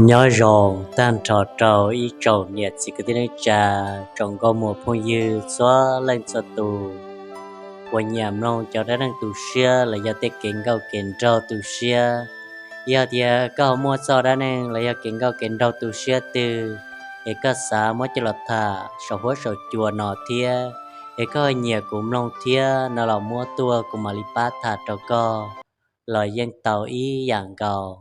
Nyob zoo tag nrho rau ib tsoom niam txiv kwv tij neej tsa, tsoom nkauj muam phooj ywg txhua leej txhua tus uas nyiam mloog cov dab neeg tu siab los yog tej kev nkauj kev nraug tu siab. Yog tias koj ho muaj txoj dab neeg los yog kev nkauj kev nraug tu siab twg es koj xav muab coj los tham saum huab saum cua no thiab, es koj nyiam kuv mloog thiab no los muab tuaj kuv mam li pab tham rau koj los yeej tau ib yam nkaus.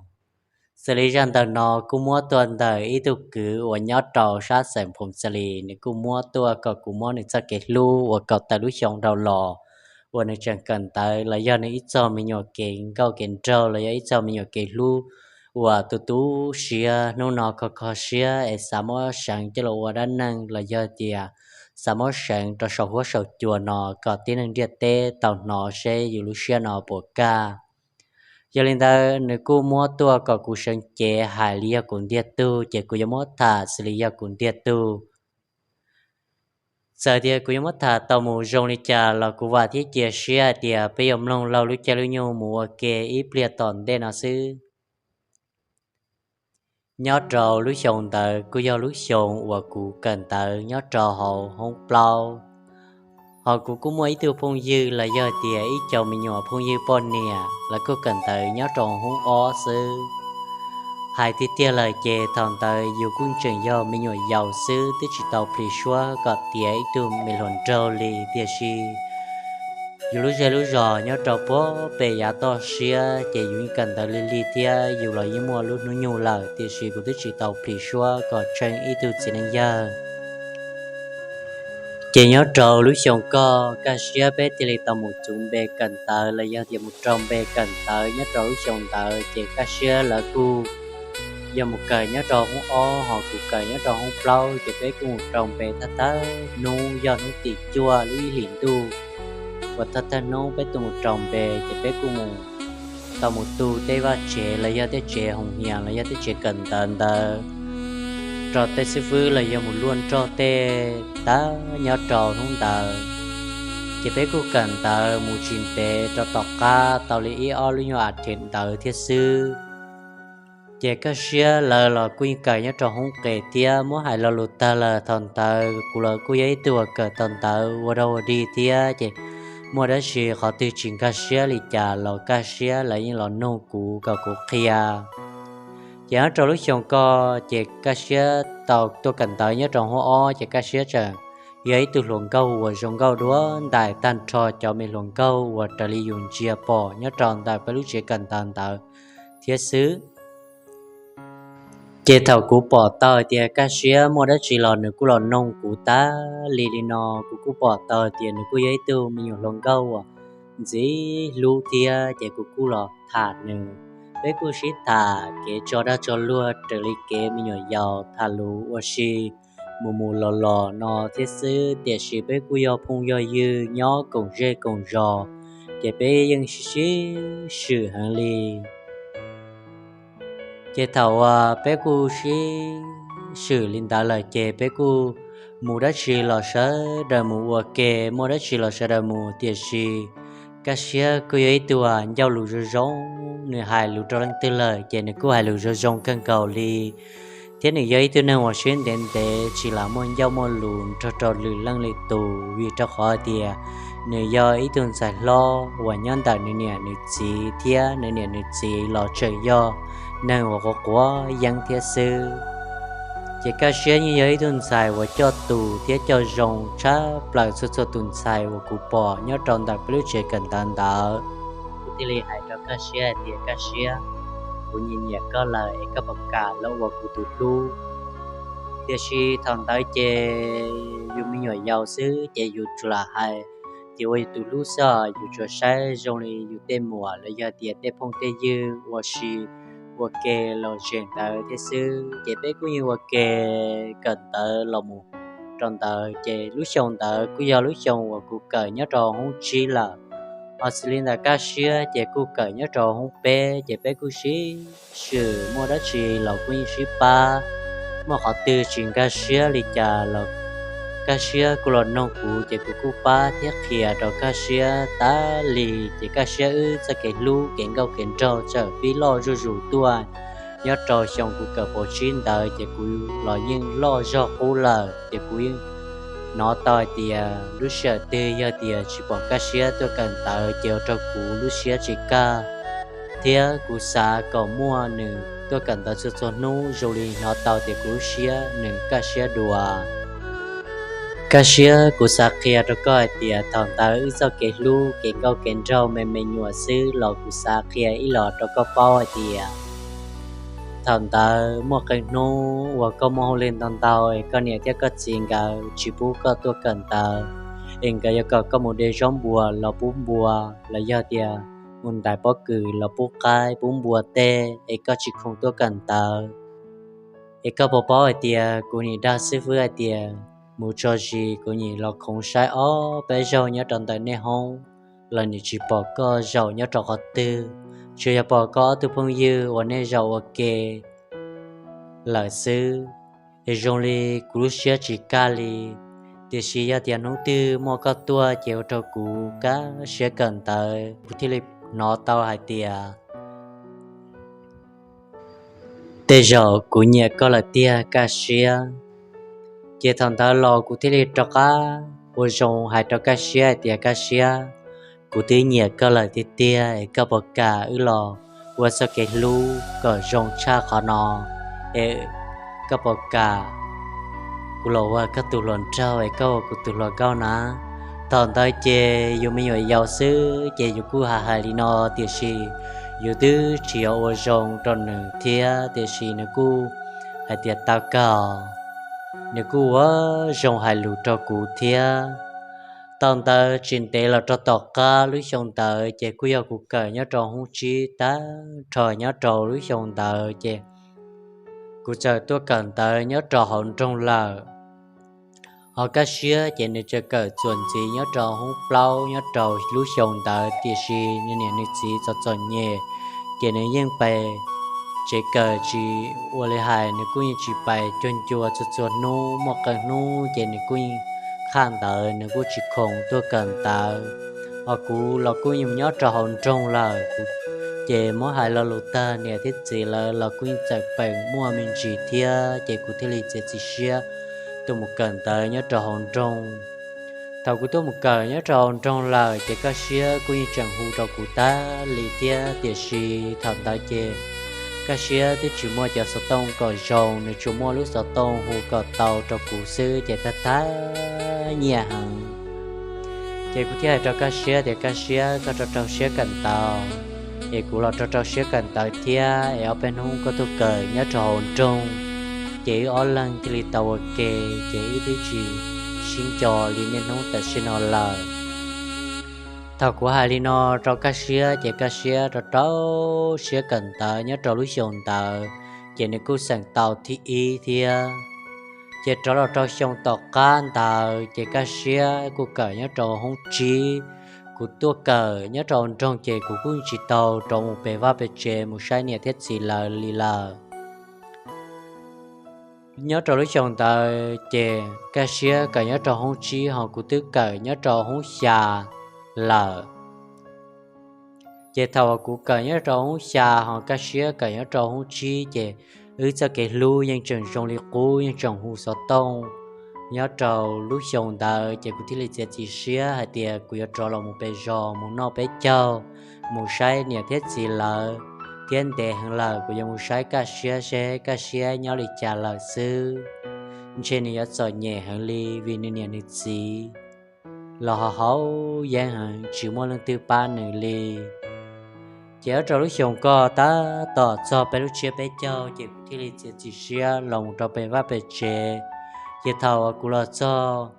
Xws li zaj ntawm no kuj muab tuaj ntawm ib tug kwv uas nyob rau sab xeem Phoos Xas Lis, nws kuj muab tuaj kom kuv muab nws txoj kev hlub uas kaum tawm lub xyoo dhau los uas nws tseem kawm ntawv los yog nws ib txoj me nyuam kev nkauj kev nraug los yog ib txoj me nyuam kev hlub uas tu tu siab hnub no kho kho siab es xav muab seev coj los ua dab neeg los yog tias xav muab seev rau saum huab saum cua no kom tib neeg ntiaj teb tau hnov seb yus lub siab no puas kaj. Yog li ntawd nws kuj muab tuaj kom kuv seev cev hais li yog kuv ntiag tug, ces kuv yuav muab tham xws li yog kuv ntiag tug. Txawm tias kuv yuav muab tham tau mus zoo li cas los kuv vam thiab cia siab hais tias peb yuav mloog laug lub caij lub nyoog mus ua ke ib pliag tom ntej no xwb. Nyob rau lub xyoo ntawd kuj yog lub xyoo uas kuv kawm ntawv nyob rau hauv hoob plaub, hos kuv kuj muaj ib tug phooj ywg los yog tias ib co me nyuam phooj ywg poj niam lawv kuj kawm ntawv nyob rau hoob ob xwb. Hais tiag tiag lawm ces thaum ntawd yus kuj tseem yog me nyuam yaus xwb, twb tsis tau plis suab kom tiav ib tug me hluas nraug li, tiam sis yus lub zej lub zos nyob rau puag pem yav toj siab ces yus yeej kawm ntawv lig lig thiab yus los yeej muaj lub hnub nyoog lawm, tiam sis kuv twb tsis tau plis suab kom tsheej ib tug txiv neej yawg. Ces nyob rau lub xyoo ko, Kaj Siab peb thiaj li tau mus txuv npe kawm ntawv los yog tias mus rau npe kawm ntawv nyob rau lub xyoo ntawd, ces Kaj Siab lawv kuj yog mus kawm nyob rau hoob ob, hos kuv kawm nyob rau hoob plaub, ces peb kuj mus rau npe thawj thawj hnub yog hnub tim cuaj lub ib hlis ntuj uas thawj thawj hnub peb tuaj mus rau npe, ces peb kuj mus tau mus tu tej vaj tsev los yog tej tsev hoos hias los yog tej tsev kawm ntawv ntawd rau tej xib fwb los yog mus luaj nroj tej tag nyob rau hnub ntawd. Ces peb kuj kawm ntawv mus tsis ntev rau tom qab tau li ib ob lub nyuag a thiv ntawd thiab xwb. Ces Kaj Siab lawv los kuj yeej kawm nyob rau hoob qes thiab, muab hais lo lus tag lawm thaum ntawd kuv los kuj yog ib tug uas kawm tau ntawv ua dog ua dig thiab, ces muaj dab tsi qhov twg tsis nkag siab li cas los Kaj Siab lawv yeej los nug kuv kom kuv qhia. Ces nyob rau lub xyoo ko, ces Kaj Siab tau tuaj kawm ntawv nyob rau hoob ob, ces Kaj Siab tseem yog ib tug hluas nkauj uas zoo nkauj dua ntais tag nrho cov me hluas nkauj uas raws li yus ntsia pom nyob rau ntawm peb lub tsev kawm ntawv ntawd thiab xwb. Ces thaum kuv pom tau hais tias Kaj Siab muaj dab tsi los nws kuj los noog kuv tas li li no, kuv kuj pom tau hais tias nws kuj yog ib tug me nyuam hluas nkauj uas ntxim hlub thiab, ces kuv kuj los tham nws. Peb kuj sib tham kev tso dag tso luag raws li kev me nyuam yaus tham lus ua si mus mus los los no thiab xwb, tiam sis peb kuj yog phooj yog ywg nyob koom zej koom zos, ces peb yeej sib sib swm heev li. Ces thaum uas peb kuj sib swm li ntawd lawm ces peb kuj mus dab tsi los sawv daws mus ua ke, muaj dab tsi los sawv daws mus, tiam sis Kaj Siab kuj yog ib tug ncauj lus zoo zoo, nws hais lus rau leej twg lawm ces nws kuj hais lus zoo zoo kawg nkaus li. Thiab nws yog ib tug neeg uas siab ntev ntev tsis lam muaj ncauj muaj lus nrog rau lwm leej lwm tus, vim rau qhov tias nws yog ib tug ntxhais hlob uas nyob ntawm nws niam nws txiv, thiab nws niam nws txiv los tseem yog neeg uas quav quav yeeb thiab xwb. Ces Kaj Siab yeej yog ib tug ntxhais uas coj tus thiab coj zoo tshaj plaws txhua txhua tus ntxhais uas kuv pom nyob rau ntawm peb lub tsev kawm ntawv ntawd. Kuv thiaj li hais rau Kaj Siab hais tias, Kaj Siab, kuv nyiam nyiam koj lawm es koj puas kam los ua kuv tus hlub? Tiam sis thaum ntawd ces yus me nyuam yaus xwb ces yus tsuas lam hais tias ua yus tus hlub xwb, yus tsuas saib zoo li yus tej muam los yog tias tej phooj tej ywg ua si ua ke los zem ntawd thiab xwb. Ces peb kuj yeej ua ke kawm ntawv los mus rau ntawd, ces lub xyoo ntawd kuj yog lub xyoo uas kuv kawm nyob rau hoob tsib lawm. Ho xws li ntawm Kaj Siab ces kuj kawm nyob rau hoob peb, ces peb kuj sib swm, muaj dab tsi los kuj yeej sib pab. Muaj qhov twg tsis nkag siab li cas los Kaj Siab kuj los noog kuv, ces kuv kuj pab thiab qhia rau Kaj Siab tas li. Ces Kaj Siab wb txoj kev hlub kev nkauj kev nraug txawm pib loj zuj zus tuaj, nyob rau xyoo kuv kawm phav tsib ntawd ces kuv los yeej loj zog qub lawm, ces kuv yeej hnov tau hais tias lub sij hawm twg yog tias tsis pom Kaj Siab tuaj kawm ntawv ces ua rau kuv lub siab tsis kaj, thiab kuv xav kom muaj nws tuaj kawm ntawv txhua txhua hnub zoo li hnov tau tias kuv lub siab nws kaj siab dua. Kaj Siab, kuv xav qhia rau koj hais tias thaum ntawd wb txoj kev hlub kev nkauj kev nraug me me nyuam xwb los kuv xav qhia ib los rau koj paub hais tias thaum ntawd muaj qee hnub uas koj muaj hauj lwm ntau ntau es koj niam thiab koj txiv nkawd tsis pub koj tuaj kawm ntawv, es nkawd yuav kom koj mus de zaub npua los pub npua, los yog tias mus ntais pob kws los pub qaib pub npua tej, es koj tsis khoom tuaj kawm ntawv. Es koj puas paub hais tias kuv nim dag xib fwb hais tias mus tso zis, kuv nim los khoov saib ob peb zaug nyob rau ntawm nej hoob los nim tsis pom koj zaum nyob rau qhov twg, tsuas yog pom koj ob tug phooj ywg uas nej zaum ua ke lawm xwb, es zoo li kuv lub siab tsis kaj li. Tiam sis yog tias hnub twg muaj koj tuaj ces ua rau kuv kaj siab kawm ntawv, kuv thiaj li hnov tau hais tias tej zaum kuv nyiam koj lawm tiag Kaj Siab. Ces thaum ntawd los kuv thiaj li rov qab ua zoo hais rau Kaj Siab hais tias Kaj Siab, kuv twb nyiam koj lawm tiag tiag es koj puas kam wb los ua txoj kev hlub kom zoo tshaj qhov no, es koj puas kam kuv los ua koj tus hluas nraug es koj ua kuv tus hluas nkauj na? Thaum ntawd ces yus me nyuam yaus xwb ces yus kuj hais hais li no, tiam sis yus twb tsis yog ua zoo rau nws thiab, tiam sis nws kuj hais tias tau kawg, nws kuj ua zoo hais lus rau kuv thiab. Thaum ntawd tsis ntev los rau tom qab lub xyoo ntawd ces kuj yog kuv kawm nyob rau hoob tsib tag nrho nyob rau lub xyoo ntawd ces kuv txawm tuaj kawm ntawv nyob rau hauv nroog lawm. Ho Kaj Siab ces nws txawm kawm txuas ntxiv nyob rau hoob plaub nyob rau lub xyoo ntawd, tiam sis nws niam nws txiv txom txom nyem ces nws yeej pais tsev kawm tsis ua li hais, nws kuj yeej tsis pais cuag ncua txhua txhua hnub, muaj qee hnub ces nws kuj yeej qhaj ntawv, nws kuj tsis khoom tuaj kawm ntawv. Ho kuv los kuj yeej nyob rau hauv nroog lawm, ces muab hais lo lus tag niam thiab txiv lawv los kuj yeej txawm pheej muaj me ntsis thiab, ces kuv thiaj li txiav txim siab tuaj mus kawm ntawv nyob rau hauv nroog. Thaum kuv tuaj mus kawm nyob rau hauv nroog lawm ces Kaj Siab kuj yeej tseem hu rau kuv tag li thiab, tiam sis thaum ntawd ces Kaj Siab twb tsis muaj cov xov tooj kom zoo, nws tsuas muaj lub xov tooj hu kom tau rau kuv xwb ces tag tag nyiaj heev. Ces kuv thiaj hais rau Kaj Siab tias Kaj Siab, koj rau rau siab kawm ntawv, es kuv los rau rau siab kawm ntawv thiab, es ob peb hnub koj tuaj kawm nyob rau hauv nroog, ces wb ob leeg thiaj li tau ua ke, ces wb twb tsis sib nco li niaj hnub tam sim no lawm. Thaum kuv hais li no rau Kaj Siab ces Kaj Siab rau rau siab kawm ntawv nyob rau lub xyoo ntawd, ces nws kuj xeem tau thib ib thiab. Ces rov los rau xyoo tom qab ntawd ces Kaj Siab kuj kawm nyob rau hoob tsib. Kuv tuaj kawm nyob rau nroog ces kuv kuj tsis tau rov mus pem vaj pem tsev mus saib niam thiab txiv lawv li lawm. Nyob rau lub xyoo ntawd ces Kaj Siab kawm nyob rau hoob tsib ho kuv twb kawm nyob rau hoob xya lawm. Ces thaum uas kuv kawm nyob rau hoob xya ho Kaj Siab kawm nyob rau hoob tsib ces wb txoj kev hlub yeej tseem zoo li qub, yeej tseem hu xov tooj nyob rau lub xyoo ntawd, ces kuv thiaj li txiav txim siab hais tias kuv yuav rov los mus pem zos mus noj peb caug, mus saib niam thiab txiv lawv, thiab ntev heev lawm kuv yuav mus saib Kaj Siab seb Kaj Siab nyob li cas lawm xwb. Ntshe nws yuav txom nyem heev li vim nws niam nws txiv los ho haus yeeb heev tsis muaj leej twg pab nws li. Ces nyob rau lub xyoo ko tab tom txog peb lub tsiab peb caug ces kuv thiaj li txiav txim siab los mus rau pem vaj pem tsev. Ces thaum uas kuv los txog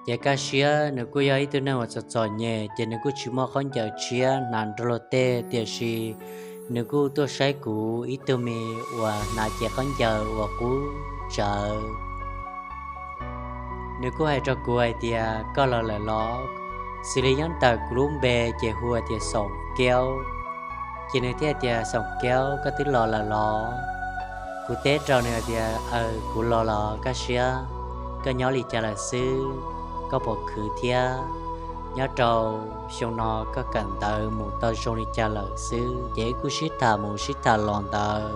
ces Kaj Siab nws kuj yog ib tug neeg uas txom txom nyem, ces nws kuj tsis muaj khaub ncaws tshiab hnav nrog luag tej, tiam sis nws kuj tuaj saib kuv ib tug me uas hnav cev khaub ncaws uas qub tsawv. Nws kuj hais rau kuv hais tias koj los lawm los? Xws li nyob ntawm kuv lub npe ces hu tias Xoom Keub. Ces nws thiaj tias Xoom Keub, koj twb los lawm los? Kuv teb rau nws hais tias aws, kuv los los Kaj Siab, koj nyob li cas lawm xwb, koj puas khwv thiab? nyob rau xyoo no koj kawm ntawv mus tau zoo li cas lawm xwb. Ces wb kuj sib tham mus sib tham los ntawd.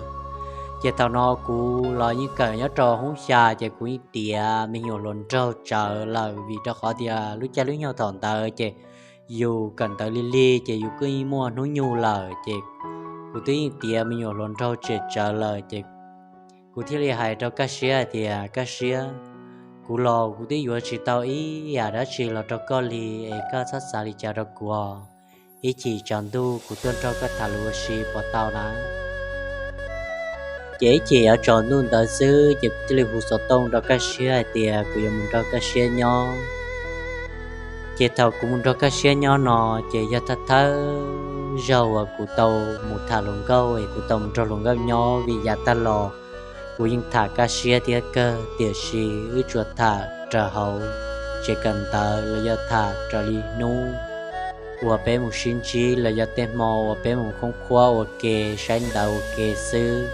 Ces thaum no kuv los yeej kawm nyob rau hoob xya, ces kuv yeej tiav me nyuam hluas nraug tsawv lawm, vim rau qhov tias lub caij lub nyoog thaum ntawd ces yus kawm ntawv lig lig ces yus kuj yeej muaj hnub nyoog lawm, ces kuv twb yeej tiav me nyuam hluas nraug tsawv tsawv lawm. Ces kuv thiaj li hais rau Kab Siab tias, Kab Siab, kuv los kuv twb yuav tsis tau ib yam dab tsi los rau koj li, es koj txhob xav li cas rau kuv. Ib chim tsaus ntuj kuv tuaj nrog koj tham lus ua si puas tau na? Ces ib chim yav tsaus ntuj ntawd xwb ces kuv thiaj li hu xov tooj rau Kab Siab hais tias kuv yuav mus nrog Kab Siab nyob. Ces thaum kuv mus nrog Kab Siab nyob no, ces yog thawj thawj zaug uas kuv tau mus tham hluas nkauj es kuv tau mus nrog hluas nkauj nyob, vim yav tag los kuv yeej tham Kab Siab thiab kawg, tiam sis wb tsuas tham raws hauv tsev kawm ntawv los yog tham raws li hnub uas peb mus sib ntsib los yog tej hmo uas peb mus khoob khuab ua ke, saib ntawv ua ke xwb.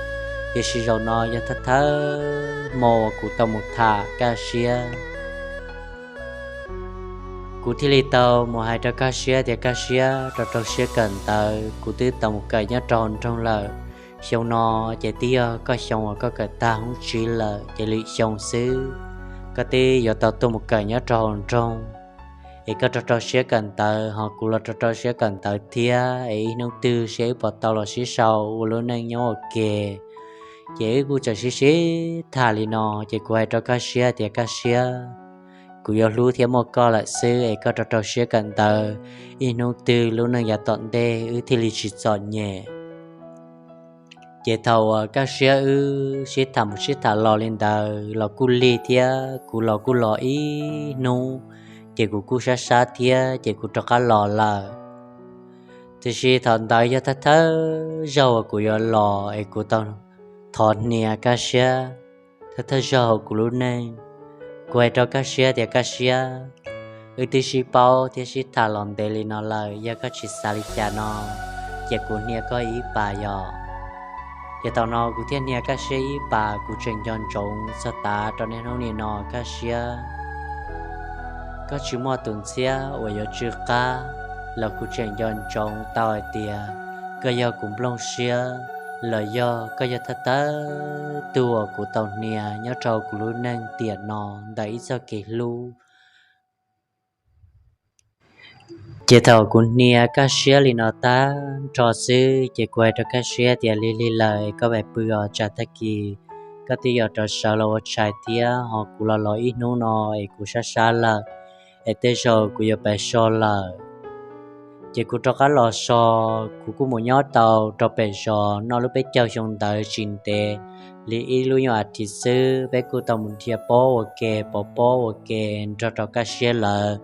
Tiam sis zaum no yog thawj thawj hmo uas kuv tau mus tham Kab Siab. Kuv thiaj li tau mus hais rau Kab Siab tias, Kab Siab, rau rau siab kawm ntawv, kuv twb tau mus kawm nyob rau hauv nroog lawm. Xyoo no ces twb yog koj xyoo uas koj kawm tag hoob tsiv lawm, ces lwm xyoo xwb koj twb yuav tau tuaj mus kawm nyob rau hauv nroog. Es koj rau rau siab kawm ntawv, ho kuv los rau rau siab kawm ntawv thiab, es ib hnub twg seb wb puas tau los sib sau ua lub neej nyob ua ke. Ces wb kuj tseem sib sib tham li no, ces kuv hais rau Kab Siab tias, Kab Siab, kuv yuav hlub thiab muaj koj lawm xwb, es koj rau rau siab kawm ntawv, ib hnub twg lub neej yav tom ntej wb thiaj li tsis txom nyem. Ces thaum uas Kab Siab wb sib tham mus sib tham los li ntawd los kuj lig thiab, kuv los kuj los ib hnub, ces kuv kuj sab sab thiab, ces kuv rov qab los lawm. Tiam sis thaum ntawd yog thawj thawj zaug uas kuv yuav los es kuv tau thov hnia Kab Siab thawj thawj zaug hauv kuv lub neej. Kuv hais rau Kab Siab tias, Kab Siab, wb twb sib paub thiab sib tham los ntev li no lawm, yog koj tsis xav li cas no, ces kuv hnia koj ib pas yom. Ces thaum no kuv thiaj hnia Kab Siab ib pas, kuv tseem nco ntsoov txog tav rau niaj hnub nim no, Kab Siab, koj tsis muaj tus ntxhiab uas yuav tsw qab los kuv tseem nco ntsoov tau hais tias koj yog kuv nplooj siab, los yog koj yog thawj thawj tug uas kuv tau hnia nyob rau kuv lub neej tiam no ntawm ib txoj kev hlub. Ces thaum kuv hnia Kab Siab li no tag nrho xwb, ces kuv hais rau Kab Siab tias, Lig lig lawm, koj pais pw os, tsam tag kis koj twb yuav rov sawv los ua tshais thiab, ho kuv los los ib hnub no es kuv sab sab lawm, es tej zaum kuv yuav pais so lawm. Ces kuv rov qab los so, kuv kuj mus nyob tau rau pem zos noj lub peb caug xyoo ntawd tsis ntev li ib lub nyuag as thiv xwb, peb kuj tau mus dhia pob ua ke, pov pob ua ke nrog rau Kab Siab lawv,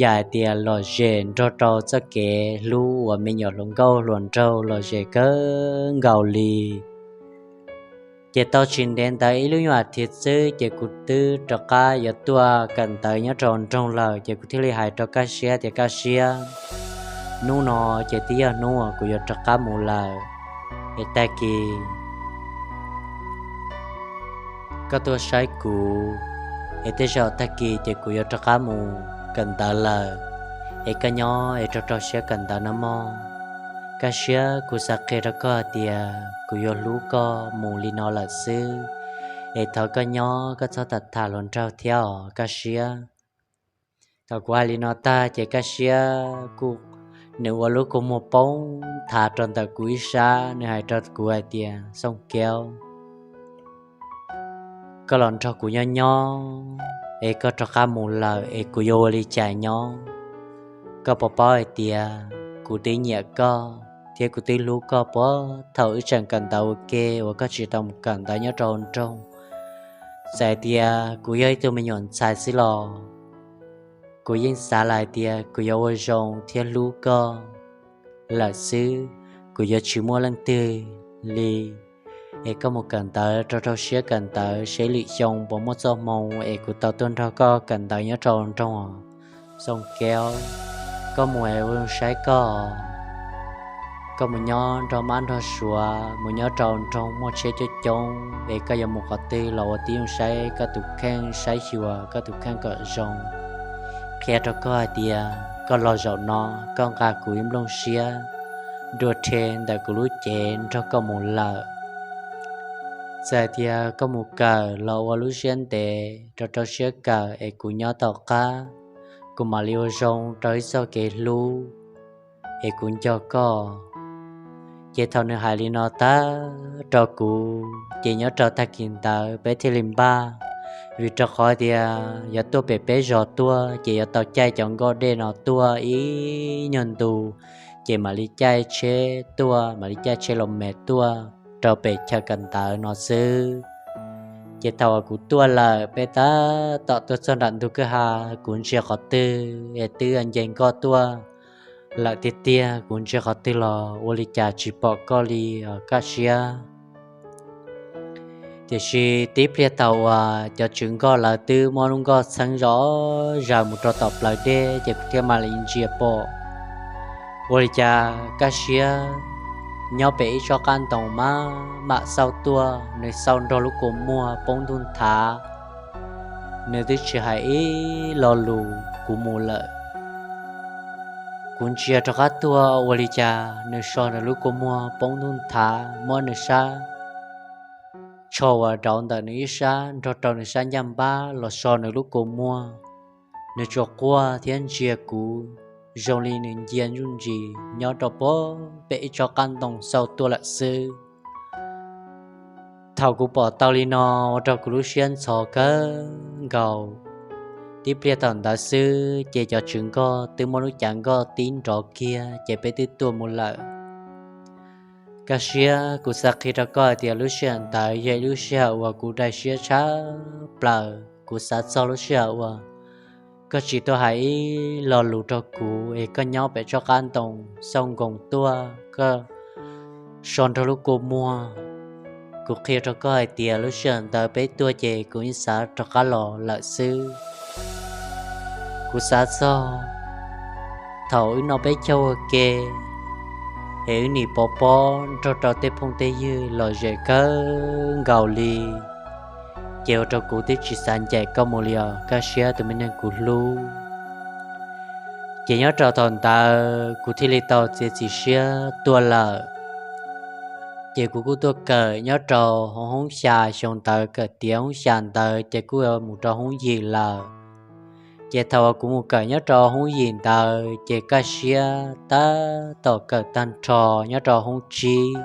yam hais tias lom zem nrog rau txoj kev hlub uas me nyuam hluas nkauj hluas nraug lom zem kawg nkaus li. Ces tau tsis ntev ntawd ib lub nyuag as thiv xwb, ces kuv twb rov qab yuav tuaj kawm ntawv nyob rau nroog lawm, ces kuv thiaj li hais rau Kab Siab tias, Kab Siab, hnub no ces twb yog hnub uas kuv yuav rov qab mus lawm, es tag kis koj tuaj saib kuv, es tej zaum tag kis ces kuv yuav rov qab mus kawm ntawv lawm, es koj nyob es rau rau siab kawm ntawv no mog. Kab Siab, kuv xav qhia rau koj tias kuv yuav hlub koj mus li no lawm xwb, es thov koj nyob koj txhob tham tham hluas nraug thiab os Kab Siab. Thaum kuv hais li no tag ces Kab Siab kuj, nws ua lub kua muag poob thav rau ntawm kuv ib sab, nws hais rau kuv hais tias, Xooj Keub, koj los nrog kuv nyob nyob es koj rov qab mus lawm es kuv yuav ua li cas nyob? Koj puas paub hais tias kuv twb nyiam koj thiab kuv twb hlub koj puag thaum wb tseem kawm ntawv ua ke uas koj tsis tau mus kawm ntawv nyob rau nroog. Txawm hais tias kuv yog ib tug me nyuam ntxhais xwb los kuv yeej xav lawm hais tias kuv yuav ua zoo thiab hlub koj lawm xwb, kuv yuav tsis muaj leej twg li. Es koj mus kawm ntawv rau rau siab kawm ntawv seb lwm xyoo puas muaj txoj hmoo es kuv tau tuaj nrog koj kawm ntawv nyob rau nroog. Xooj Keub, koj mus es ua zoo saib koj, koj mus nyob nrog mab nrog suav, mus nyob rau nroog muaj tsheb coob coob, es koj yuav mus qhov twg los ua tib zoo saib koj tus kheej, saib xyuas koj tus kheej kom zoo. Qhia rau koj hais tias koj los zaum no, koj nqa kuv ib nplooj siab dua rhe ntawm kuv lub cev nrog koj mus lawm. Txawm tias koj mus kawm los ua lub siab ntev rau rau siab kawm es kuv nyob tom qab, kuv mam li ua zoo rau ib txoj kev hlub es kuv nco koj. Ces thaum nws hais li no tag rau kuv ces nyob rau tag kis ntawd peb thiaj li npaj, vim rau qhov tias yuav tuaj pem peb zos tuaj ces yuav tau caij cov nkoj dej no tuaj ib nyuag ntu, ces mam li caij tsheb tuaj, mam li caij tsheb los mes tuaj rau pem chaw kawm ntawv no xwb. Ces thaum uas kuv tuaj lawm peb tab tom tuaj txog nram ntug kwj ha, kuv ntsia qhov twg es twb nce nkoj tuaj lawm tiag tiag, kuv ntsia qhov twg los ua li cas tsis pom koj li os Kaj Siab. Tiam sis tib pliag thaum uas cov tswv nkoj lawv twb muab lub nkoj txheeb zom zaws mus rau tom plawv dej ces kuv thiaj mam li ntsia pom, ua li cas Kaj Siab nyob pem ib tsob qab ntoo maj mam xauj tuaj, nws xauj nrog lub kua muag poob ntuj nthav. Nws twb tsis hais ib lo lus, kuv mus lawm. Kuv ntsia rov qab tuaj ua li cas nws so nws lub kua muag poob ntuj nthav, muab nws sab tsho uas rauv ntawm nws ib sab nrog rau nws sab ncaj npab los so nws lub kua muag. Nws tsuas quaj thiab ntsia kuv zoo li nws ncia ntsuj ntsis nyob rau pem ib tsob qab ntoo xauj tuaj lawm xwb. Thaum kuv pom tau li no ua rau kuv lub siab ntxhov kawg nkaus. Tib pliag thaum ntawd xwb ces cov tswv nkoj twb muab lub cav nkoj tib nrov kiag ces peb twb tuaj mus lawm. Kaj Siab, kuv xav qhia rau koj hais tias lub sij hawm ntawd yog ib lub sij hawm uas kuv dai siab tshaj plaws. Kuv xav txog lub sij hawm uas koj tsis tuaj hais ib lo lus rau kuv es koj nyob pem tsob qab ntoo xauj nkoos tuaj, koj so nrog lub kua muag. Kuv qhia rau koj hais tias lub sij hawm ntawd peb tuaj ces kuv yeej xav rov qab los lawm xwb. Kuv xav txog thaum wb noj peb caug ua ke es wb nim pov pob nrog rau tej phooj tej ywg lom zem kawg nkaus li, ces ua rau kuv twb tsis xav ncaim koj mus li os Kaj Siab tus me neeg kuv hlub. Ces nyob rau thaum ntawd kuv thiaj li tau txiav txim siab tuaj lawm. Ces kuv kuj tuaj kawm nyob rau hauv hoob xya xyoo ntawd, kawm tiav hoob xya ntawd ces kuj mus rau hoob yim lawm. Ces thaum uas kuv mus kawm nyob rau hoob yim ntawd ces Kaj Siab tab tom kawm tag nrho nyob rau hoob tsib.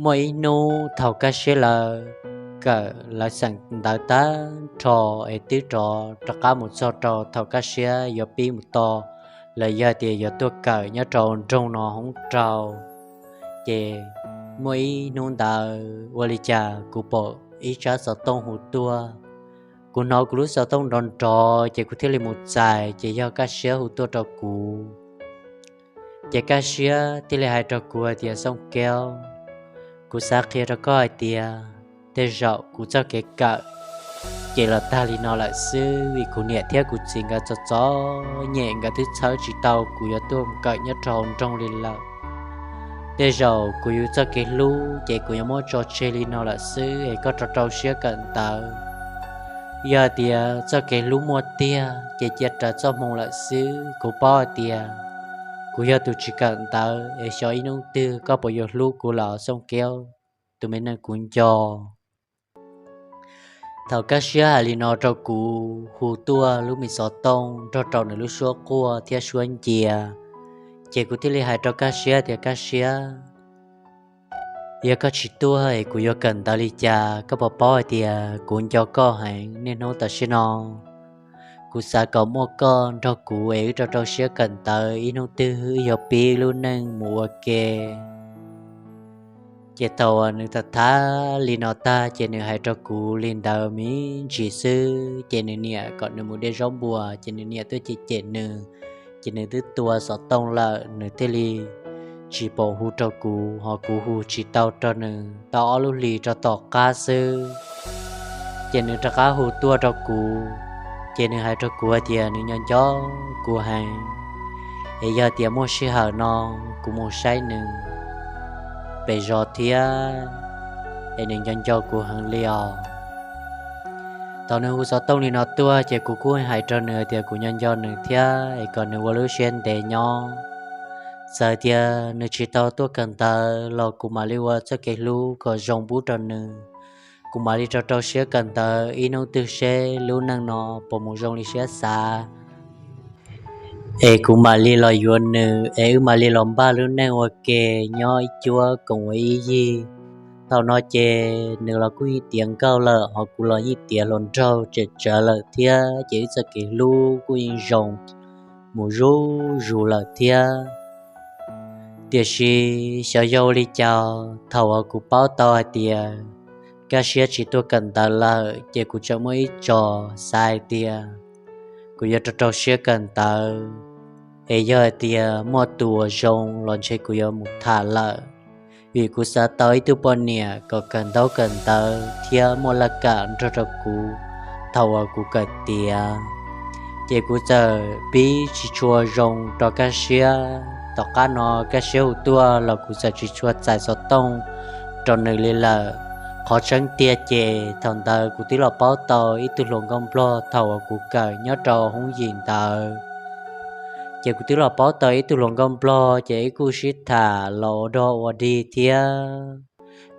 Muaj ib hnub thaum Kaj Siab lawv kawm lawv xeem ntawv tag nrho es twb rov rov qab mus txog rau thaum Kaj Siab yuav pib mus to, los yog tias yuav tuaj kawm nyob rau nroog no hoob rau. Ces muaj ib hnub ntawd ua li cas kuv pom ib tsab xov tooj hu tuaj. Kuv hnov kuv lub xov tooj nrov nrov ces kuv thiaj li mus txais ces yog Kaj Siab hu tuaj rau kuv. Ces Kaj Siab thiaj li hais rau kuv hais tias, Xyooj Keub, kuv xav qhia rau koj hais tias tej zaum kuv txoj kev kawm ces los tag li no lawm xwb, vim kuv niam thiab kuv txiv nkawd txom txom nyem, nkawd twb txhawb tsis tau kuv yuav tuaj kawm nyob rau hauv nroog li lawm. Tej zaum kuv yus txoj kev hlub ces kuv yuav muab tso tseg li no lawm xwb, es koj rau rau siab kawm ntawv. Yog tias txoj kev hlub muaj tiag ces cia raws txoj hmoo lawm xwb. Kuv paub hais tias kuv yog tus tsis kawm ntawv, es xyov ib hnub twg koj puas yuav hlub kuv los Xyooj Keub, tus me neeg kuv nco. Thaum Kaj Siab hais li no rau kuv, hu tuaj lub me xov tooj nrog rau nws lub suab quaj thiab suab ncia, ces kuv thiaj li hais rau Kaj Siab tias, Kaj Siab, yog koj tsis tuaj es kuv yuav kawm ntawv li cas? Koj puas paub hais tias kuv nco koj heev, niaj hnub tam sim no kuv xav kom muaj koj nrog kuv es wb rau rau siab kawm ntawv, ib hnub twg wb yuav pib lub neej mus ua ke. Ces thaum uas nws tham tham li no tag ces nws hais rau kuv li ntawd me ntsis xwb, ces nws niam kom nws mus de zaub npua, ces nws niam tuaj cem cem nws, ces nws twb tua xov tooj lawm, nws thiaj li tsis pom hu rau kuv, ho kuv hu tsis tau rau nws tau ob lub hlis rau tom qab xwb. Ces nws rov qab hu tuaj rau kuv, ces nws hais rau kuv hais tias nws nco nco kuv heev, es yog tias muaj sij hawm no kuv mus saib nws pem zos thiab, es nws nco nco kuv heev li os. Thaum nws hu xov tooj li no tuaj ces kuv kuj hais rau nws tias kuv nco nco nws thiab es kom nws ua lub siab ntev nyob. Txawm tias nws tsis tau tuaj kawm ntawv los kuv mam li ua txoj kev hlub kom zoo pub rau nws. Kuv mam li rau rau siab kawm ntawv ib hnub twg seb lub neej no puas mus zoo li siab xav. Es kuv mam li los yuav nws es wb mam li los npaj lub neej ua ke nyob ib cuab koom ua ib yig. Thaum no ces nws los kuj yeej tiav nkauj lawm hos kuv los yeej tiav hluas nraug tsem tsawv lawm thiab ces wb txoj kev hlub kuj yeej zoo mus zuj zus lawm thiab. Tiam sis xyov yog ua li cas thaum uas kuv paub tau hais tias Kab Siab tsis tuaj kawm ntawv lawm ces kuv tseem muaj ib txoj xav hais tias kuv yuav rau rau siab kawm ntawv es yog hais tias muaj tus uas zoo los ntshe kuv yuav mus tham lawm. Vim kuv xav tau ib tug poj niam kom kawm ntaub kawm ntawv thiab muaj laj kam nrog rau kuv thaum uas kuv kawm tiav. Ces kuv txawm pib tsis tshua zoo rau Kab Siab. Tom qab no Kab Siab hu tuaj los kuv txawm tsis tshua txais xov tooj rau nws li lawm. Qhov tseeb tiag ces thaum ntawd kuv twb los paub tau ib tug hluas nkauj nplog thaum uas kuv kawm nyob rau hoob yim ntawd. Ces kuv twb los paub tau ib tug hluas nkauj nplog ces wb kuj sib tham los ua dog ua dig thiab.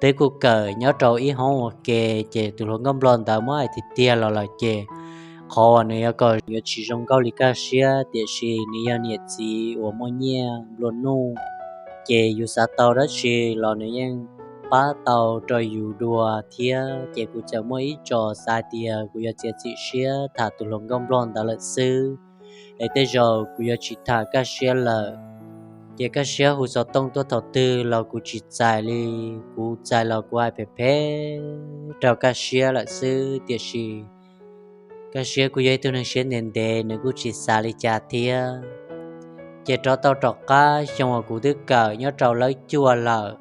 Twb kuj kawm nyob rau ib hoob ua ke, ces tus hluas nkauj nplog ntawd muab hais tiag tiag los lawm ces qhov uas nws yuav kom yuav tsis zoo nkauj li Kab Siab, tiam sis nws yog niam txiv uas muaj nyiaj nplua nuj, ces yus xav tau dab tsi los nws yeej pab tau rau yus dua thiab. Ces kuv txawm muaj ib txoj xav tias kuv yuav txiav txim siab tham tus hluas nkauj nplog ntawd lawm xwb, es tej zaum kuv yuav tsis tham Kab Siab lawm. Ces Kab Siab hu xov tooj tuaj thaum twg los kuv tsis txais li, kuv txais los kuv hais phem phem rau Kab Siab lawm xwb, tiam sis Kab Siab kuj yog ib tug neeg siab ntev ntev, nws kuj tsis xav li cas thiab. Ces rov tau rov qab xyoo uas kuv twb kawm nyob rau lawv cuaj lawm,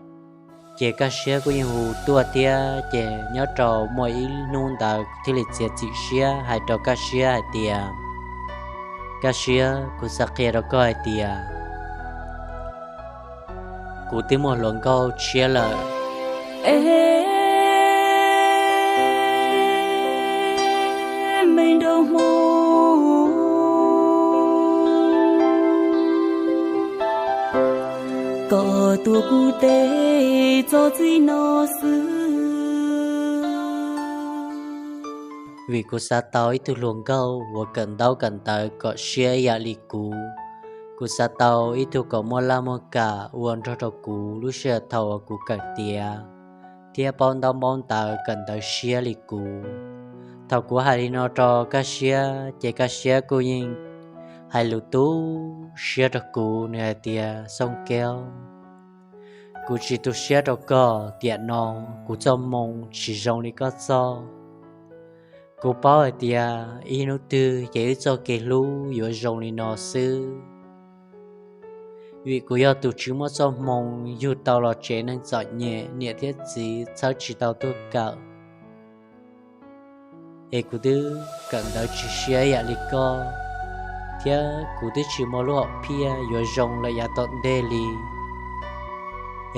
ces Kab Siab kuj yeej hu tuaj thiab. Ces nyob rau muaj ib hnub ntawd kuv thiaj li txiav txim siab hais rau Kab Siab hais tias, Kab Siab, kuv xav qhia rau koj hais tias kuv twb muaj hluas nkauj tshiab lawm. Me nraug Hmoob, koj tuav kuv tes txog txij no xwb. Vim kuv xav tau ib tug hluas nkauj uas kawm ntaub kawm ntawv kom siab ib yam li kuv. Kuv xav tau ib tug kom muaj laj muaj kam ua nrog rau kuv lub sij hawm thaum uas kuv kawm tiav, thiab paub ntaub paub ntawv kawm ntawv siab li kuv. Thaum kuv hais li no rau Kab Siab, ces Kab Siab kuj yeej hais lus tu siab rau kuv, nws hais tias, Xooj Keub, kuv tsis tu siab rau koj, tiam no kuv txoj hmoo tsis zoo li koj txoj. Kuv paub hais tias ib hnub twg ces wb txoj kev hlub yuav zoo li no xwb. Vim kuv yog tus tsis muaj txoj hmoo yug tau los tsev neeg txom nyem, niam thiab txiv txhawb tsis tau tuaj kawm, es kuv twb kawm ntawv tsis siab ib yam li koj, thiab kuv twb tsis muaj lub hom phiaj yuav zoo lawm yav tom ntej li.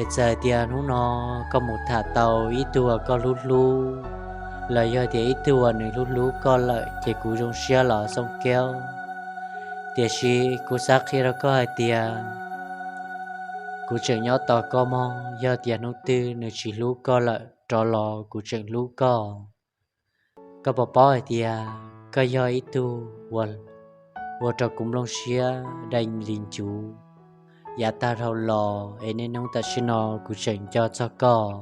Es txawm hais tias hnub no koj mus tham tau ib tug uas koj hlub hlub, los yog tias ib tug uas nws hlub hlub koj lawm, ces kuv zoo siab los Xooj Keub. Tiam sis kuv xav qhia rau koj hais tias kuv tseem nyob tos koj mog, yog tias hnub twg nws tsis hlub koj lawm rov los kuv tseem hlub koj. Koj puas paub hais tias koj yog ib tug uas ua rau kuv nplooj siab dai li ncuv. Yav tag dhau los es niaj hnub tam sim no kuv tseem nco txog koj.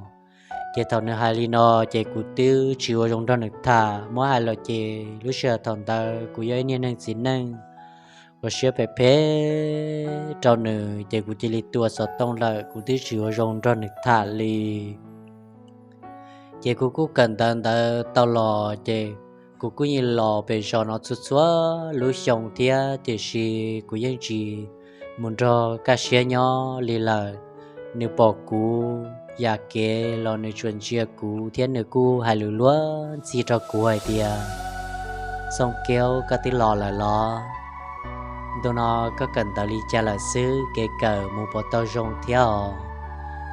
Ces thaum nws hais li no, ces kuv twb tsis ua zoo nrog nws tham, muab hais los ces lub sij hawm thaum ntawd kuv yog ib niag neeg txiv neej uas siab phem phem rau nws, ces kuv cia li tua xov tooj lawm, kuv twb tsis ua zoo nrog nws tham li. Ces kuv kuj kawm ntawv ntawd tau los, ces kuv kuj yeej los pem zos no txhua txhua lub xyoo thiab, tiam sis kuv yeej tsis mus nrog Kab Siab nyob li lawm. Nws pom kuv yam kev los nws tsuas ntsia kuv, thiab nws kuj hais lus luag ntxhi rau kuv hais tias, Xooj Keub, koj twb los lawm los? Ntu no koj kawm ntawv li cas lawm xwb, kev kawm mus puas tau zoo thiab os?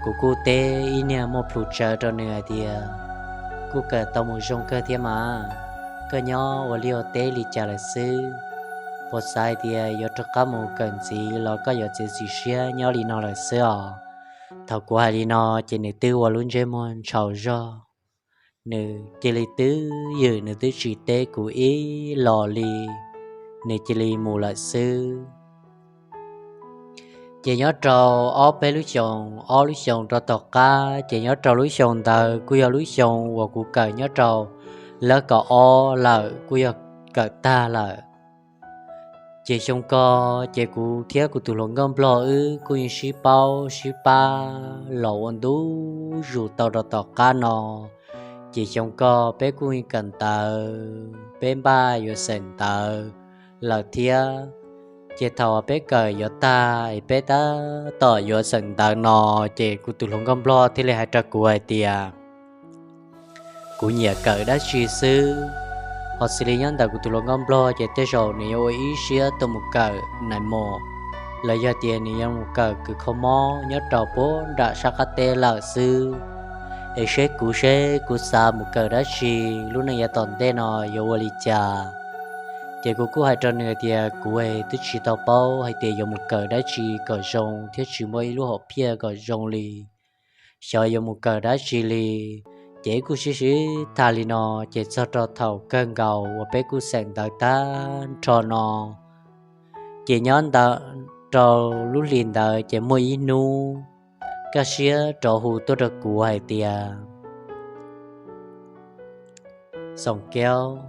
Kuv kuj teb ib niag muaj plhus tsawv rau nws hais tias, Kuj kawm tau mus zoo kawg thiab mas. Koj nyob ua liaj ua teb li cas lawm xwb? Puas xav hais tias yuav rov qab mus kawm ntxiv los koj yuav txiav txim siab nyob li no lawm xwb os? Thaum kuv hais li no ces nws twb ua lub ntsej muag ntshau zog, nws cia li twb ywm, nws twb tsis teb kuv ib los li, nws cia li mus lawm xwb. Ces nyob rau ob peb lub xyoos, ob lub xyoos rau tom qab, ces nyob rau lub xyoo ntawd kuj yog lub xyoo uas kuv kawm nyob rau lab kaum ob lawm, kuj yog kawm tag lawm. Ces xyoo ko ces kuv thiab kuv tus hluas nkauj nplog wb kuj yeej sib paub sib pab los ua ntu zus tau rau tom qab no. Ces xyoo ko peb kuj yeej kawm ntawv, peb npaj yuav xeem ntawv lawm thiab. Ces thaum peb kawm yuav tag es peb tab tom yuav xeem ntawv no, ces kuv tus hluas nkauj nplog thiaj li hais rau kuv hais tias kuv nyiam kawm dab tsi xwb. Ho xws li nyob ntawm kuv tus hluas nkauj nplog ces tej zaum nws yuav ua ib siab tuaj mus kawm nais mos, los yog tias nws yuav mus kawm kws kho mob nyob rau puag nram sab qab teb lawm xwb. Es seb kuv, seb kuv xav mus kawm dab tsi, lub neej yav tom ntej no yuav ua li cas. Ces kuv kuj hais rau nws tias kuv twb tsis tau paub hais tias yuav mus kawm dab tsi kom zoo thiab tsis muaj ib lub hom phiaj kom zoo li, xyov yuav mus kawm dab tsi li. Ces wb kuj sib sib tham li no, ces txog rau thaum kawg nkaus uas peb kuj xeem ntawv tag nrho no, ces nyob ntawm rau lub hlis ntawd ces muaj ib hnub Kaj Siab rov hu tuaj rau kuv hais tias, Xoom Keub,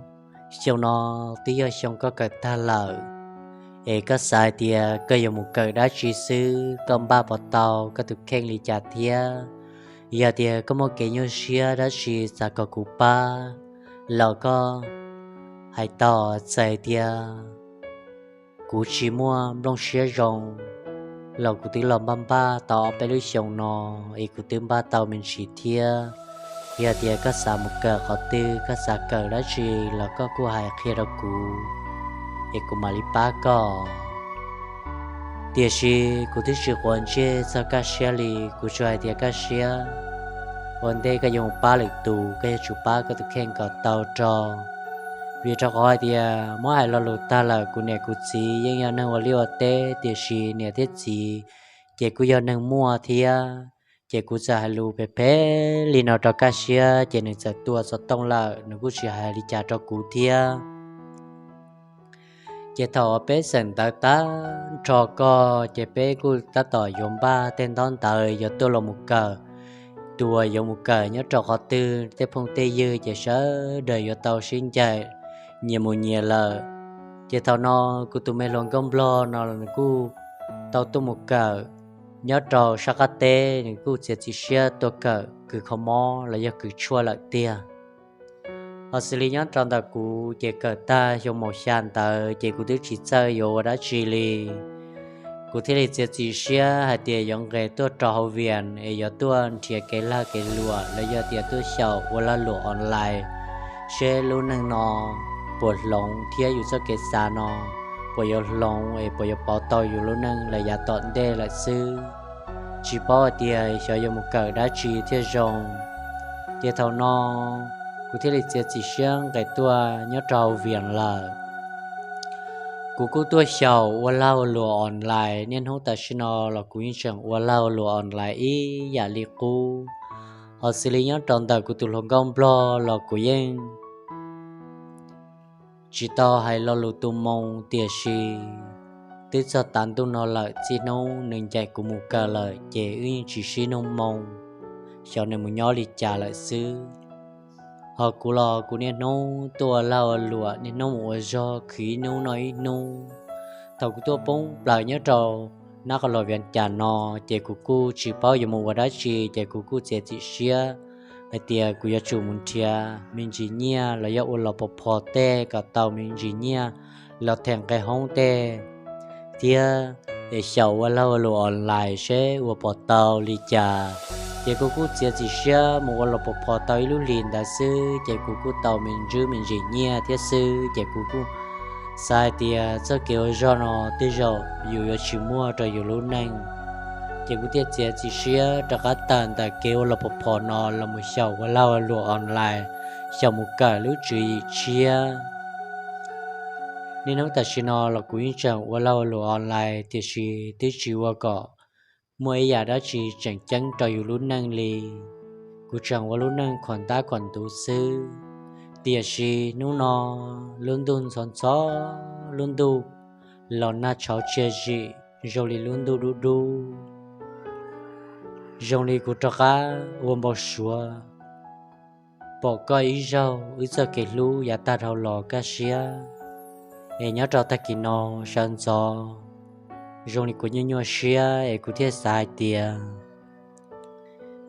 xyoo no twb yog xyoo koj kawm tag lawm, es koj xav hais tias koj yuav mus kawm dab tsi xwb, koj npaj puas tau koj tus kheej li cas thiab? Yog tias koj muaj kev nyuaj siab dab tsi xav kom kuv pab los koj hais tau. Txawm tias kuv tsis muaj nplooj siab zoo los kuv twb los npaj npaj tau ob peb lub xyoos no, es kuv twb npaj tau me ntsis thiab. Yog tias koj xav mus kawm qhov twg, koj xav kawm dab tsi los koj kuj hais qhia rau kuv, es kuv mam li pab koj. Tiam sis kuv twb tsis quav ntsej txog Kaj Siab li, kuv tsuas hais tias, Kaj Siab, ua ntej koj yuav mus pab lwm tus, koj yuav tsum pab koj tus kheej kom tau tso, vim rau qhov hais tias muab hais lo lus tag lawm, kuv niam kuv txiv yeej yog neeg ua liaj ua teb, tiam sis niam thiab txiv ces kuj yog neeg muaj thiab. Ces kuv txawm hais lus phem phem li no rau Kaj Siab, ces nws txawm tua xov tooj lawm, nws kuj tsis hais li cas rau kuv thiab. Ces thaum peb xeem ntawv tag nrho ko, ces peb kuj tab tom yuav npaj tej ntaub ntawv yuav tuaj los mus kawm. Tus uas yuav mus kawm nyob rau qhov twg, tej phooj tej ywg ces sawv daws yuav tau sib ncaim nyias mus nyias lawm. Ces thaum no kuv tus me hluas nkauj nplog no nws kuj tau tuaj mus kawm nyob rau sab qab teb, nws kuj txiav txim siab tuaj kawm kws kho mob los yog kws tshuaj lawm tiag. Ho xws li nyob rau ntawm kuv ces kawm tag xyoo mos xya ntawd ces kuv twb tsis txawj yuav ua dab tsi li. Kuv thiaj li txiav txim siab hais tias yuav nqes tuaj rau hauv Vias es yuav tuaj nrhiav kev lag kev luam los yog tias tuaj xyaum ua lag luam online, seb lub neej no puas hloov thiab yus txoj kev xav no puas yuav hloov es puas yuav pauv tau yus lub neej lawm yav tom ntej lawm xwb. Tsis paub hais tias xyov yuav mus kawm dab tsi thiaj zoo. Ces thaum no kuv thiaj li txiav txim siab nqes tuaj nyob rau hauv Vias lawm. Kuv kuj tuaj xyaum ua lag ua luam online, niaj hnub tam sim no los kuv yeej tseem ua lag ua luam online ib yam li qub. Ho xws li nyob rau ntawm kuv tus hluas nkauj nplog los kuv yeej tsis tau hais lo lus tu moo, tiam sis twb txog tav ntuj no lawm, txij hnub nws ncaim kuv mus kawm lawm ces wb yeej tsis sib nug moo, xyov nws mus nyob li cas lawm xwb. Ho kuv los kuv niaj hnub tuaj ua lag ua luam, niaj hnub mus ua zog, khwv ib hnub noj ib hnub. Thaum kuv tuaj poob plaws nyob rau nab qos los Vias Cas no, ces kuv kuj tsis paub yuav mus ua dab tsi, ces kuv kuj txiav txim siab hais tias kuv yuav tsum mus nrhiav me ntsis nyiaj los yog ua los pov phom tej kom tau me ntsis nyiaj los them nqe hoob tej thiab, es xyaum ua lag ua luam online seb ua puas tau li cas. Ces kuv kuj txiav txim siab mus ua los pov phom tau ib lub hlis ntawd xwb, ces kuv kuj tau me ntsis me ntsis nyiaj thiab xwb, ces kuv kuj xav hais tias txoj kev ua zog no tej zaum yus yuav tsis muaj rau yus lub neej. Ces kuv thiaj txiav txim siab rov qab tawm ntawm kev ua los pov phom no los mus xyaum ua lag ua luam online, xyaum mus kawm lub tswv yim tshiab. Niaj hnub tam sim no los kuv yeej tseem ua lag ua luam online, tiam sis twb tsis ua kom muaj ib yam dab tsi tseem ceeb rau yus lub neej li. Kuv tseem ua lub neej khuam ntab khuam ntuv xwb. Tiam sis hnub no lub ntuj ntxhov ntxhov, lub ntuj los nag tshauv tshiab zim, zoo li lub ntuj dub dub. Zoo li kuv rov qab ua npau suav pom koj ib zaug wb txoj kev hlub yav tag dhau los Kaj Siab. Es nyob rau tag kis no sawv ntxov, zoo li kuv nyuaj nyuaj siab es kuv thiaj xav hais tias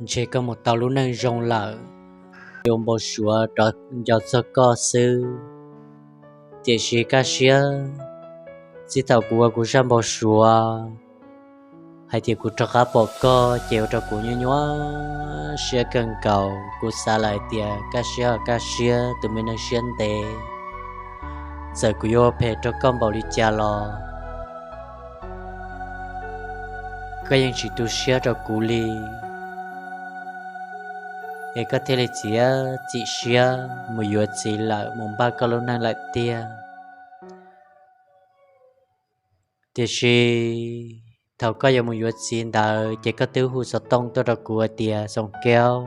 ntshe koj mus tau lub neej zoo lawm, ua npau suav rov nco txog koj xwb. Tiam sis Kaj Siab, txij thaum kuv ua kuv zaj npau suav hais tias kuv rov qab pom koj ces ua rau kuv nyuaj nyuaj siab kawg nkaus. Kuv xav lawm hais tias Kaj Siab, Kaj Siab, tus me neeg siab ntev, txawm kuv yuav ua phem rau koj npaum li cas los koj yeej tsis tu siab rau kuv li, es koj thiaj li txiav txim siab mus yuav txiv lawm mus npaj koj lub neej lawm tiag. Tiam sis thaum koj yuav mus yuav txiv ntawd ces koj twb hu xov tooj tuaj rau kuv hais tias, Xoom Keub,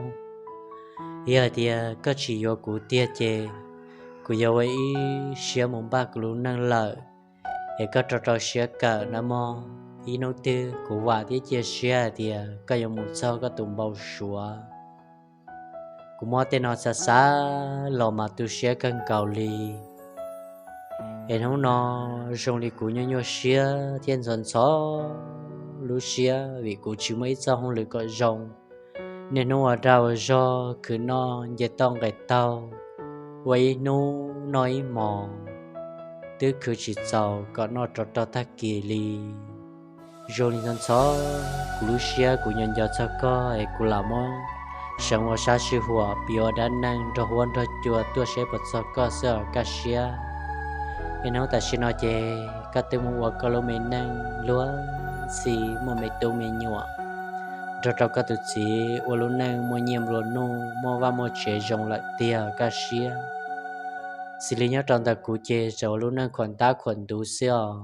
yog hais tias koj tsis yuav kuv tiag ces kuv yuav ua ib siab mus npaj kuv lub neej lawm, es koj rau rau siab kawm nawb mog. Ib hnub twg kuv vam thiab cia siab hais tias koj yuav mus txog koj tus npau suav. Kuv muab tej no xav xav los mas tu siab kawg nkaus li. Es hnub no zoo li kuv nyuaj nyuaj siab thiab ntxhov ntxhov lub siab vim kuv tsis muaj ib txoj hauj lwm kom zoo. Niaj hnub ua dag ua zog khwv noj nce toj nqes taug, ua ib hnub noj ib hmos, twb khwv tsis txaus kom noj rov rau tag kis li. Zoo li ntxhov ntxhov kuv lub siab, kuv nco nco txog koj es kuv lam muab seev ua sab sij huam piav ua dab neeg nrog huab nrog cua tuaj saib puas txog koj xwb os Kaj Siab. Es hnub tam sim no ces koj twb mus ua koj lub me neej luag ntxhi, muaj me tub me nyuam, nrog rau koj tus txiv ua lub neej muaj nyiaj nplua nuj, muaj vaj muaj tsev zoo lawm tiag Kaj Siab. Xws li nyob rau ntawm kuv ces tseem ua lub neej khuam ntab khuam ntuv xwb os.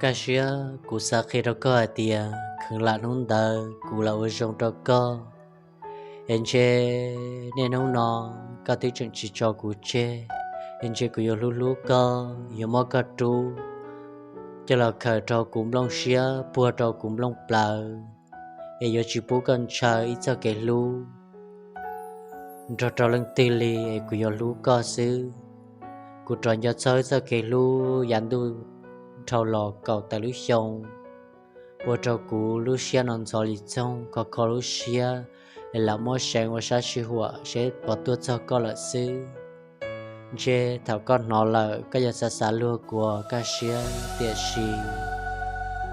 Kaj Siab, kuv xav qhia rau koj hais tias kheev lam hnub ntawd kuv lam ua zoo rau koj, es ntshe niaj hnub no koj twb tseem tsis tso kuv tseg, es ntshe kuv yuav hlub hlub koj, yuav muab koj rub coj los khaws rau kuv nplooj siab, puag rau kuv nplooj plawv, es yuav tsis pub koj ntshaw ib txoj kev hlub nrog rau leej twg li, es kuv yuav hlub koj xwb. Kuv rov nco txog ib txoj kev hlub yav ntuj dhau los kaum tawm lub xyoo, ua rau kuv lub siab no ntxhov li txoog, kho kho lub siab, es lam muab seev ua sab sij huam seb puas tuaj txog koj lawm xwb. Ntshe thaum koj hnov lawm koj yuav xav xav luag kuv Kaj Siab, tiam sis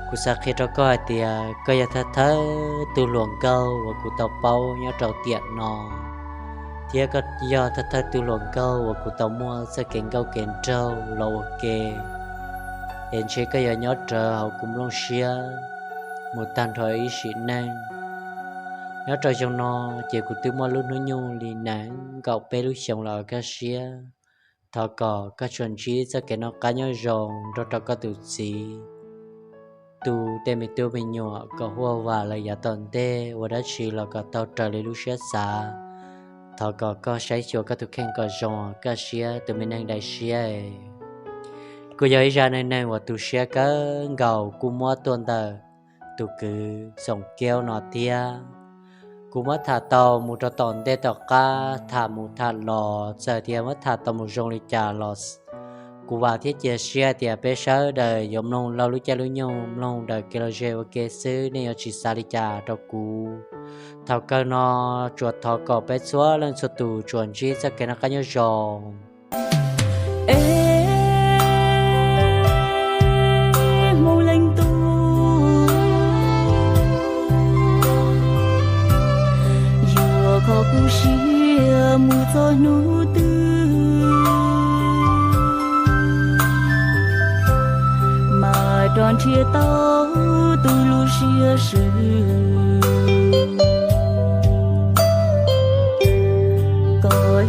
kuv xav qhia rau koj hais tias koj yog thawj thawj tug hluas nkauj uas kuv tau paub nyob rau tiam no, thiab koj yog thawj thawj tug hluas nkauj uas kuv tau muaj txoj kev nkauj kev nraug los ua ke, es ntshe koj yuav nyob rawv hauv kuv nplooj siab mus tag nrho ib sim neej. Nyob rau xyoo no ces kuv twb muaj lub hnub nyoog li nees nkaum peb lub xyoos lawm Kaj Siab. Thov kom koj tsuas ntsib txoj kev noj qab nyob zoo nrog rau koj tus txiv, tu tej me tub me nyuam kom huaj vam lawm yav tom ntej, ua dab tsi los kom tau raws li lub siab xav. Thov kom koj saib xyuas koj tus kheej kom zoo Kaj Siab, tus me neeg dai siab. Kuj yog ib zaj neej neeg uas tu siab kawg nkaus kuj muab tuaj ntawm tus kwv Xoom Keub no thiab. Kuv muab tham tau mus rau tom ntej tom qab, tham mus tham los, txawm tias muab tham tau mus zoo li cas los, kuv vam thiab cia siab tias peb sawv daws yuav mloog laug lub caij lub nyoog, mloog daws kev lom zem ua ke xwb, nej yuav tsis xav li cas rau kuv. Thaum kawg no tsuas thov kom peb txhua leej txhua tus tsuas ntsib txoj kev noj qab nyob zoo. Es Hmoob Leej Tub, yuav kho kuv siab mus txog hnub twg mas rov nrhiav tau tus lub siab sw.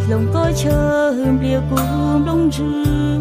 Hloov koj chaw npliav kuv nplooj ntswg.